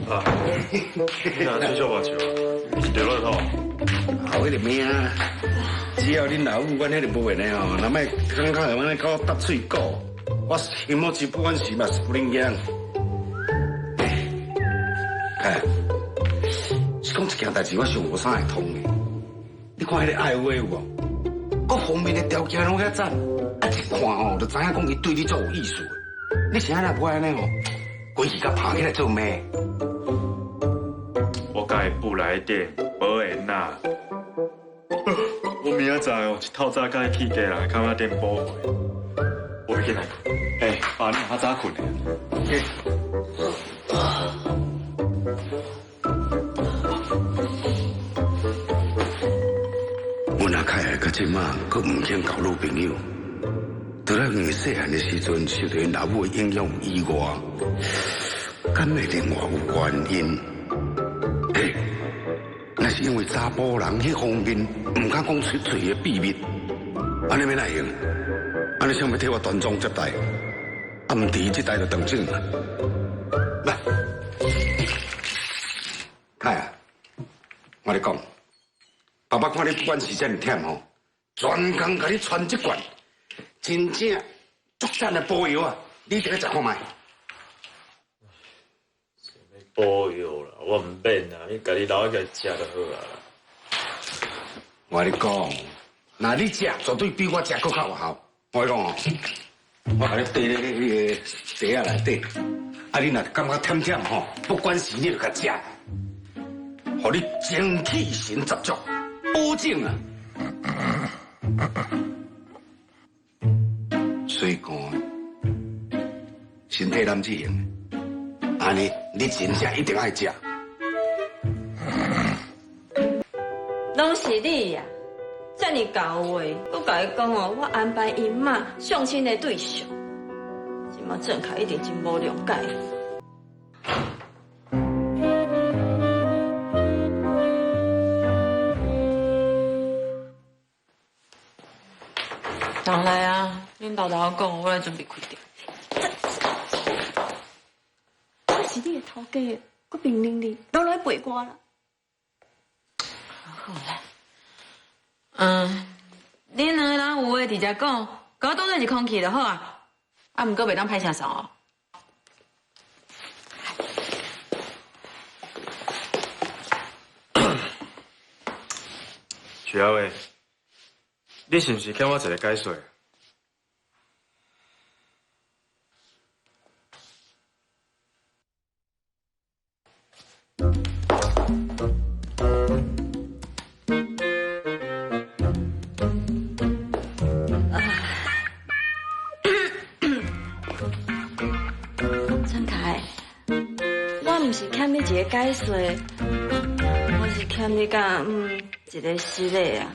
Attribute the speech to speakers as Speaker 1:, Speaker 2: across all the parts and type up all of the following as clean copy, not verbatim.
Speaker 1: 啊！你若吹小目笑，你是中乐透？
Speaker 2: 后迄个命，只要恁老母，阮彼个无缘的吼，若莫感觉安尼甲我搭喙鼓，我心某是不管是嘛是不灵验。哎，是讲一件代志，我想无啥会通的。你看彼个爱话有无？各方面的条件拢遐赞，啊一看哦，就知影讲伊对你足有意思的。你是按怎无按呢吼？规气共拍起来做咩？
Speaker 1: 我共伊布内底无缘啦。我明仔载哦，一透早共伊去家人的崁仔顶补货。我欲紧来，欸，爸，你较早睏的。
Speaker 2: 阮阿凯到这马，阁毋肯交女朋友。除了因为细汉的时阵受到𪜶老母的影响以外，敢会另外有原因？嘿，那是因为查埔人彼方面毋敢讲出嘴的秘密，按呢欲哪会用？按呢想欲替我传宗接代，啊，毋迟这代就断种啦。来，凯啊，我咧讲，爸爸看你不管是遮尔忝吼，专工共你传这罐。真正足赞的补药啊！你得去食看觅。
Speaker 1: 啥物补药啦？我毋免啦，你家己留起来食就好啊。
Speaker 2: 我共你讲，若你食，绝对比我食阁较有效。我共你讲哦，我共你缀咧彼个袋仔内底，啊，你若感觉忝忝吼，不管是你就共食，予你精气神十足，保证啊！水干，身体男子型，按呢你真正一定爱食。
Speaker 3: 拢是你呀，遮尔厚话，阁共伊讲哦，我安排𪜶妈相亲的对象，这马郑凯一定真无谅解。
Speaker 4: 人来啊！恁豆豆讲，我来准备开店。
Speaker 3: 我是你的头家，阁命令你，拢来陪我啦。
Speaker 4: 好啦，嗯，恁两个人有话直接讲，共我当做是空气就好啊。啊，毋过袂当歹声相哦。
Speaker 1: 徐阿伟，你是毋是欠我一个解释？
Speaker 3: 郑凯，我毋是欠你一个解释，我是欠你佮一个失礼啊。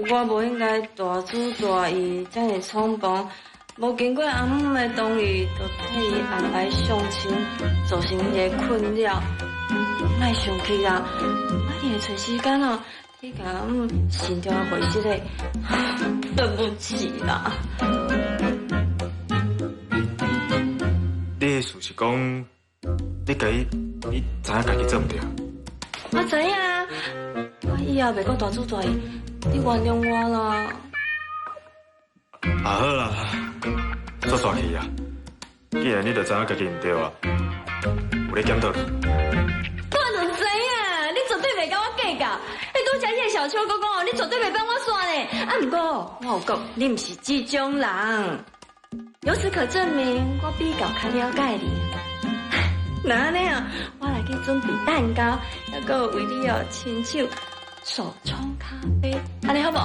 Speaker 3: 我无应该大主大意，遮尔冲动，无经过阿姆的同意，就替伊安排相亲，造成伊的困扰。莫生气啦，我一定会揣时间哦，去共阿姆慎重回失礼。对不起啦。
Speaker 1: 你的意思是讲，你家己，你知影家己做毋对？
Speaker 3: 我知影，我以后袂阁大主大意，你原谅我啦。
Speaker 1: 啊好啦，煞煞去啊！既然你就知影家己毋对啊，有咧检讨。
Speaker 3: 我就知影，你绝对袂佮我计较。你拄才彼个小秋哥讲哦，你绝对袂放我煞呢。啊，毋过我有讲，你毋是这种人。由此可证明，我比较较了解你。那按呢啊，我来去准备蛋糕，犹阁为你哦亲手手冲咖啡，按呢好无？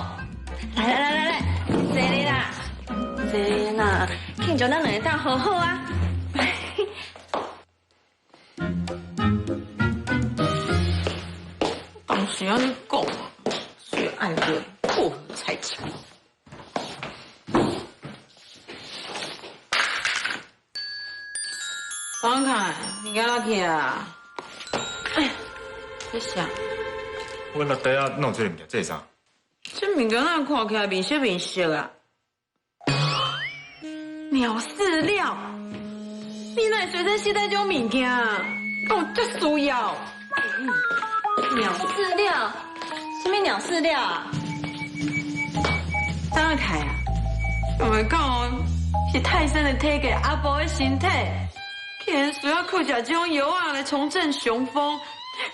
Speaker 3: 来来来来来，坐咧啦，坐啦，庆祝咱两个斗好好啊！
Speaker 4: 当时按呢讲，所以爱恋过河拆桥。王凯，你敢哪去啊？哎，这啥？
Speaker 1: 阮落袋仔弄这个物件，这是啥？
Speaker 4: 这物件哪看起来面色面色啊？鸟饲料，你哪会随身携带这种物件？哦，这需要。
Speaker 3: 鸟饲料？什么鸟饲料啊？
Speaker 4: 张凯啊，我们讲哦，是泰森的体格，阿婆的身体，竟然需要靠食这种药啊来重振雄风。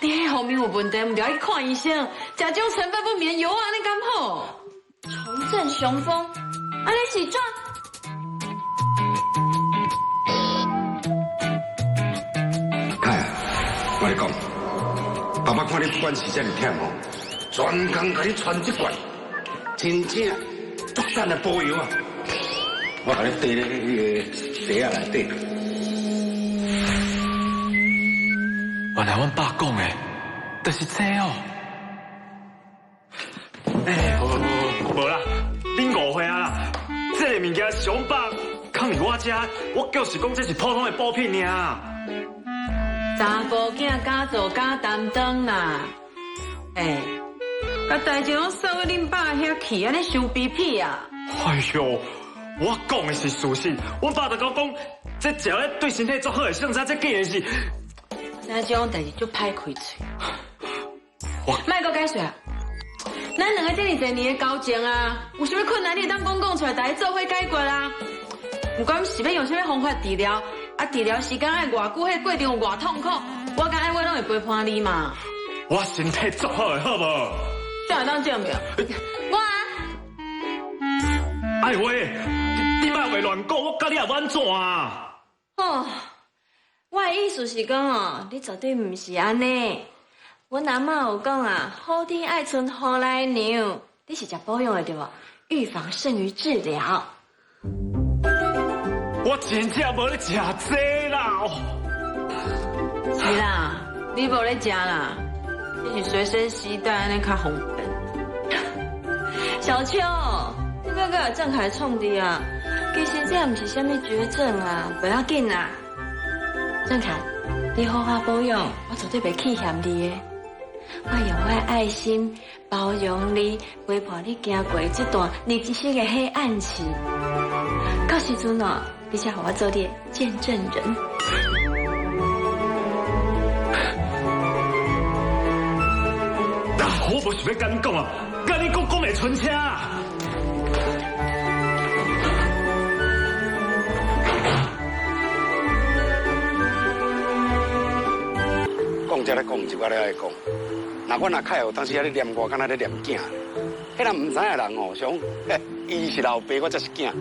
Speaker 4: 你彼方面有问题，毋著去看医生，食这种成分不明药啊，你敢好？
Speaker 3: 重振雄风，啊你是怎？
Speaker 2: 凯，我跟你讲，爸爸看你不管是遮尔忝哦，专工共你传这罐，真正足赞的补药啊！我共你缀咧彼个袋仔内底。
Speaker 1: 原来阮爸讲的，就是这哦。哎，无啦，恁误会啊啦。这个物件是阮爸藏伫我遮，我就是讲这是普通的补品尔。
Speaker 4: 查甫囝敢做敢担当啦，哎，共代志拢说去恁爸遐去，按呢伤卑鄙啊！
Speaker 1: 哎哟，我讲的是事实，阮爸就共我讲，这食咧对身体足好的，啥这竟然是。
Speaker 4: 那这种代志足歹开喙。莫阁解释啊！咱两个这尔济年的交情啊，有啥物困难你会当讲讲出来，大家做伙解决啊。不管是欲用啥物方法治疗，啊治疗时间爱偌久，彼过程有偌痛苦，我佮爱伟拢会陪伴你嘛。
Speaker 1: 我身体足好的，好无？
Speaker 4: 这会当证明？
Speaker 3: 我。
Speaker 1: 爱伟，你莫话乱讲，我佮你也欲按怎啊？
Speaker 3: 哦。我的意思是讲哦，你绝对毋是按呢。阮阿嬷有讲啊，好天爱賰雨来凉，你是食保养的对无？预防胜于治疗。
Speaker 1: 我真正无咧食这啦。
Speaker 4: 是啦，你无咧食啦，你是随身携带按呢较方便。
Speaker 3: 小秋，你欲阁予郑凯创治啊？其实这也毋是啥物绝症啊，袂要紧啦。郑凯，你好好保养，我绝对袂气嫌你的。我用我的爱心包容你，陪伴你行过这段你人生的黑暗期。到时阵哦，你才予我做你的见证人。
Speaker 1: 我无想欲共你讲啊，共你讲讲袂顺车。
Speaker 2: 讲这咧讲，毋是我咧爱讲。若我若凯有当时遐咧念我，敢若咧念囝。彼人毋知影的人哦，想，伊是老爸，我才是囝。